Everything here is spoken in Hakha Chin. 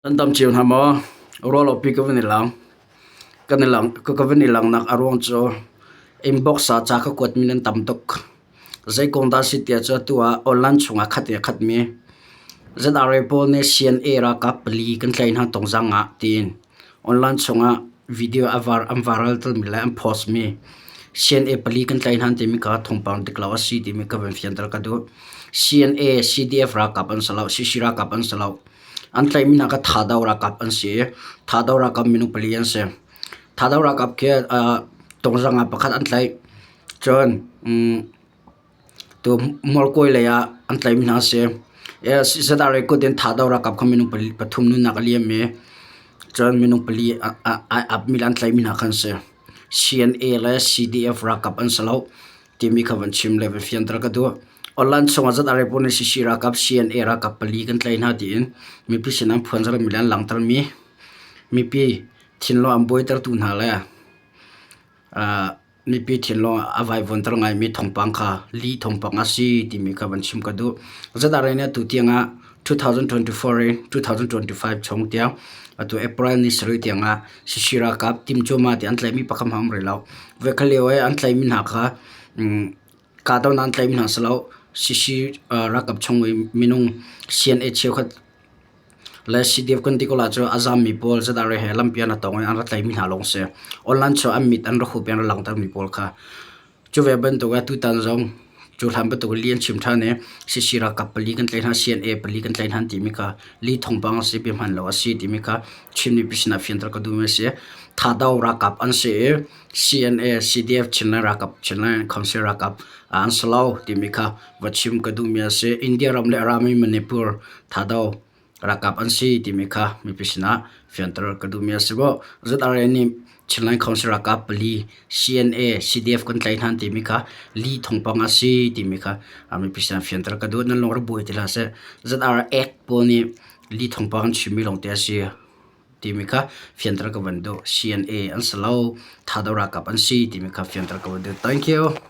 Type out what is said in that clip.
Kan dam cio hna maw? Ruahlopi ka van i lang. Kan i lang, ka van i langnak a ruang cu inbox ah ca ka kuatmi nan tam tuk. Zei kong dah si tiah cu atu ah online chungah khat in a khatmi ZRA pawl nih CNA ralkap pali kan tlaih hna tongzang ah tiin online chungah video a var, an viral mi le an post mi CNA pali kan tlaih hna timi kha thawngpang dik lo a si timi ka van fianter ka duh. CNA, CDF ralkap an si lo, CC ralkap an si lo. An tlaihmi hna kha Thado ralkap an si i Thado ralkap minung pali an si. Thado ralkap khi tungzang ah pakhat an tlaih. Cun tu Mualkawi lei ah an tlaihmi hna a si. Sadar kut in Thado ralkap kha minung pathum nunnak a liam i cun minung pali ai apmi le an tlaihmi hna kha an si. CNA le CDF ralkap an si lo. timi kha van chim le van fianter ka duh. Online chungah zat are pun CC ralkap CNA ralkap pali kan tlai hna tiin mipi sin an phuan mi le an langhter mi mipi thinlung an buaitertu hna le mipi thinlung a vaivuanter ngaimi thawngpang kha lih thawngpang a si timi kha van chim ka duh. Zat are nih atu tiangah 2024 in 2025 chung tiang atu April ni sarih tiangah CC ralkap timcuma ti an tlaihmi pakhat hmanh a um rih lo. Voikhat lio i an tlaihmi hna kha kahdohnak an tlaihmi hna si lo. CC ralkap chung i minung CNA cheukhat le CDF kan ti ko lai cu a zammi pawl ZRA he lampi an rak tong i an rak tlaihmi hna lawng si. Online cu an mit an rak hup i an rak langhtermi pawl kha. Cu ve bantuk ah tutan zong cu hlan bantuk in li an chim ṭhan i CC ralkap pali kan tlaih hna, CNA pali kan tlaih hna timi kha li thawngpang a si, bia hmaan lo a si timi kha Chin mipi sinah fianter ka duhmi a si. Thado ralkap an si i CNA, CDF Chinland ralkap, Chinland Council ralkap an si lo timi kha va chim ka duhmi a si. India ram le a rami Manipur Thado ralkap an si timi kha mipi sinah fianter ka duhmi a si. ZRA nih Chinland Council ralkap pali CNA, CDF kan tlaih hna timi kha li thawngpang a si timi kha mipi sinah fianter ka duh. Nan lung rak buai ti hlah seh. ZRA Act pawl nih li thawngpang an chimmi lawngte a si timi kha fianter ka van duh. CNA an si lo, Thado ralkap an si timi kha fianter ka van duh. Thank you.